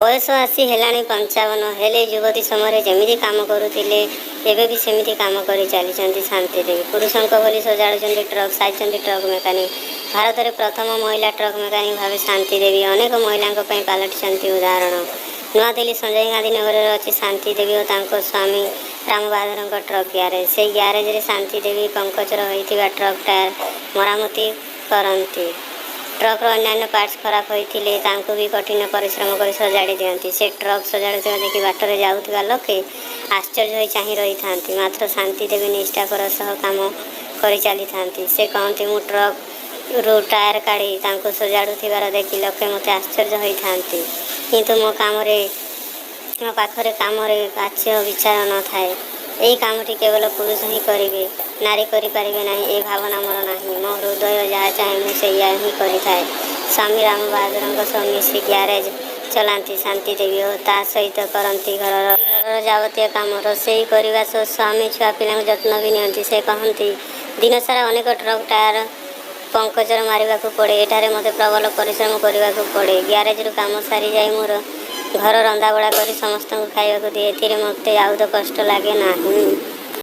ବୟସ ଆସି ହେଲାଣି 55। ହେଲେ ଯୁବତୀ ସମୟରେ ଯେମିତି କାମ କରୁଥିଲେ, ଏବେ ବି ସେମିତି କାମ କରି ଚାଲିଛନ୍ତି ଶାନ୍ତି ଦେବୀ। ପୁରୁଷଙ୍କ ଭଳି ସଜାଡ଼ୁଛନ୍ତି ଟ୍ରକ୍, ସାଜିଛନ୍ତି ଟ୍ରକ୍ ମେକାନିକ୍। ଭାରତରେ ପ୍ରଥମ ମହିଳା ଟ୍ରକ୍ ମେକାନିକ୍ ଭାବେ ଶାନ୍ତି ଦେବୀ ଅନେକ ମହିଳାଙ୍କ ପାଇଁ ପାଲଟିଛନ୍ତି ଉଦାହରଣ। ନୂଆଦିଲ୍ଲୀ ସଞ୍ଜୟ ଗାନ୍ଧୀ ନଗରରେ ଅଛି ଶାନ୍ତି ଦେବୀ ଓ ତାଙ୍କ ସ୍ୱାମୀ ରାମ ବାହାଦୁରଙ୍କ ଟ୍ରକ୍ ଗ୍ୟାରେଜ୍। ସେହି ଗ୍ୟାରେଜରେ ଶାନ୍ତି ଦେବୀ ପଙ୍କଚର ହୋଇଥିବା ଟ୍ରକ୍ ଟାୟାର ମରାମତି କରନ୍ତି। ଟ୍ରକ୍ର ଅନ୍ୟାନ୍ୟ ପାର୍ଟସ ଖରାପ ହୋଇଥିଲେ ତାଙ୍କୁ ବି କଠିନ ପରିଶ୍ରମ କରି ସଜାଡ଼ି ଦିଅନ୍ତି। ସେ ଟ୍ରକ୍ ସଜାଡ଼ୁଥିବା ଦେଖି ବାଟରେ ଯାଉଥିବା ଲୋକେ ଆଶ୍ଚର୍ଯ୍ୟ ହୋଇ ଚାହିଁ ରହିଥାନ୍ତି। ମାତ୍ର ଶାନ୍ତି ଦେବୀ ନିଷ୍ଠାର ସହ କାମ କରିଚାଲିଥାନ୍ତି। ସେ କହନ୍ତି, ମୁଁ ଟ୍ରକ୍ରୁ ଟାୟାର କାଢ଼ି ତାଙ୍କୁ ସଜାଡ଼ୁଥିବାର ଦେଖି ଲୋକେ ମୋତେ ଆଶ୍ଚର୍ଯ୍ୟ ହୋଇଥାନ୍ତି। କିନ୍ତୁ ମୋ ପାଖରେ କାମରେ ବାଛ ବିଚାର ନ ଥାଏ। ଏହି କାମଟି କେବଳ ପୁରୁଷ ହିଁ କରିବେ, ନାରୀ କରିପାରିବେ ନାହିଁ, ଏ ଭାବନା ମୋର ନାହିଁ। ମୋ ହୃଦୟ ଯାହା ଚାହେଁ, ମୁଁ ସେଇଆ ହିଁ କରିଥାଏ। ସ୍ୱାମୀ ରାମ ବାହାଦୁରଙ୍କ ସହ ମିଶି ଗ୍ୟାରେଜ୍ ଚଲାନ୍ତି ଶାନ୍ତି ଦେବୀ ଓ ତା ସହିତ କରନ୍ତି ଘରର ଯାବତୀୟ କାମ। ରୋଷେଇ କରିବା ସହ ସ୍ୱାମୀ, ଛୁଆପିଲାଙ୍କ ଯତ୍ନ ବି ନିଅନ୍ତି। ସେ କହନ୍ତି, ଦିନସାରା ଅନେକ ଟ୍ରକ୍ ଟାୟାର ପଙ୍କଚର ମାରିବାକୁ ପଡ଼େ। ଏଠାରେ ମୋତେ ପ୍ରବଳ ପରିଶ୍ରମ କରିବାକୁ ପଡ଼େ। ଗ୍ୟାରେଜରୁ କାମ ସାରି ଯାଇ ମୋର ଘର ରନ୍ଧାବଢ଼ା କରି ସମସ୍ତଙ୍କୁ ଖାଇବାକୁ ଦିଏ। ଏଥିରେ ମୋତେ ଆଦୌ କଷ୍ଟ ଲାଗେ ନାହିଁ।